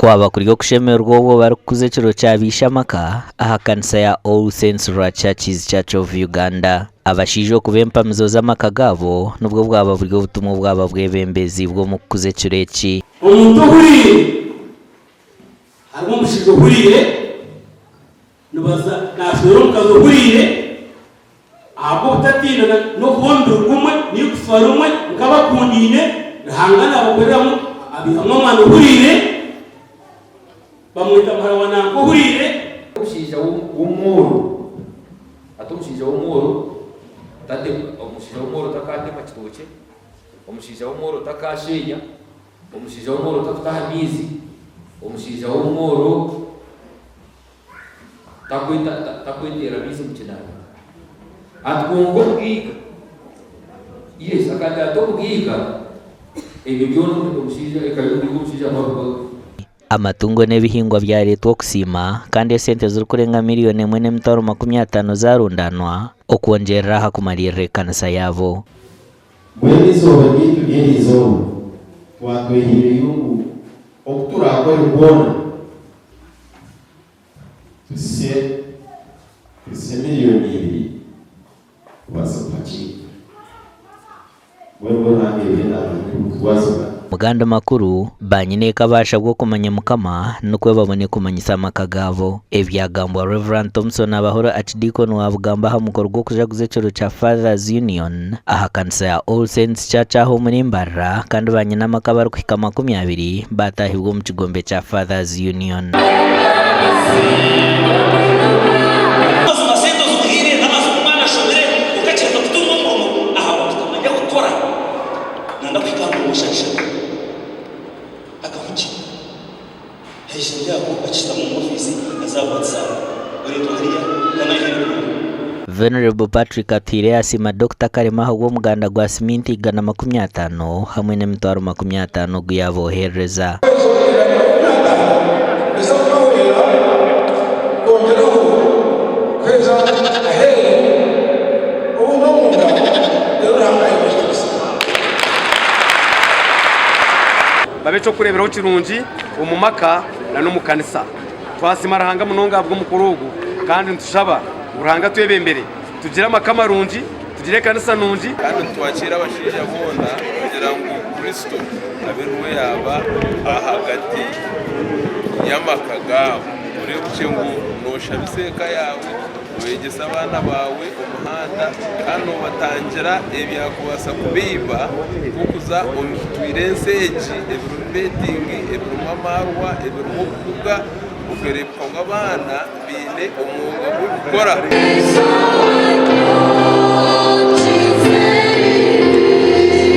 Kwaba kuri okushemererwa obwo barikukuza ekiro kya baishe amaka aha kanisa ya All Saints Rwa Churches Church of Uganda. Abashaija okuba empamizo z'amaka gaabo nibwo bwaba buri obutumwa obwaba bwebembeziibwe omu kukuza ekiro eki. Omuntu ohuriire, harimu omushaija ohuriire, nibaza naashwera omukazi ohuriire, ahabw'obutatiina n'okuba omubiri gumwe n'eigufa rimwe nk'abakundaine, Ruhanga naabakoreramu abaihamu omwana ohuriire, bamweta muhara wa nanka ohuriire. Omushaija w'omworo hati omushaija w'omworo omushaija w'omworo takaatema kitookye, omushaija w'omworo takaasheenya, omushaija w'omworo takutaha maizi, omushaija w'omworo. Takweteera maizi omu kinaabiro. Ati kwonka omugaiga, yes, akagira ati omugaiga ebyo byona omushaija, eka y'omugaiga omushaija akaba. Amatungo n'ebihingwa byareetwa okusiima kandi esente zirikurenga miriyoni emwe n'emitwaro 50 zaarundaanwa okwongyerera aha kumariirira ekanisa yaabo. Mbwenu eizooba ryaitu ry'eri izooba twatwehaireyo ngu oku turaakore kwona, Tuhitsye tuhitsye miriyoni ibiri kubaasa kuhakiika. Mbwenu mbwenu Ruhanga ebyo naamanya oku birikutwazibwa. Omu gandi makuru, baanyineeka baashabwa okumanya Mukama nikwo babone kumanyisa amaka gaabo. Ebyagambwa Rev. Thompson Abahoro Archdeacon wa Bugamba aha mukoro gw'okujaguza ekiro kya Fathers Union aha kanisa ya All Saints Church aha omuri Mbarara kandi baanyinamaka abarikuhika 20 baataahibwa omu kigombe kya Fathers Union. Amazima sente ozimuhaire n'amazima omwana ashomire kwonka akireka kutunga omurimo ahabw'okutamanya kukora nangwa kuhika aha murimo shaaha ishatu akahugye aija ari aho akishutama omu ofiisi aza aha WhatsApp oreetwa hariya kandi aheerwe omurimo. Venerable Patrick Atuhaire yasiima Dokita Kalema ahabw'omuganda gwa siminti 150 hamwe n'emitwaro 50 ogu yaaboherereza. 150 niza kubahwera kwongyeraho kuheereza aheeru obundi omunda reero Ruhanga aheebwe ekitiinisa. Babe eky'okureeberaho kirungi omu maka n'omu kanisa. Twasiima Ruhanga munonga ahabw'omukoro ogu kandi nitushaba ngu Ruhanga atwebembere tugire amaka marungi, tugire ekanisa nungi. Kandi nitwakiira abashaija boona kugira ngu Kristo abe niwe yaaba ahagati y'amaka gaabo. Oreebukye ngu nooshabisa eka yaawe, nooyegyesa abaana baawe omuhanda, kandi noobatangira ebyakubaasa kubaiba nk'okuza omu bitwire ensi egi ebirimu betingi, ebirimu amaarwa, ebirimu obuhuga, okereebeka ngu abaana baine omwoga gw'okukora.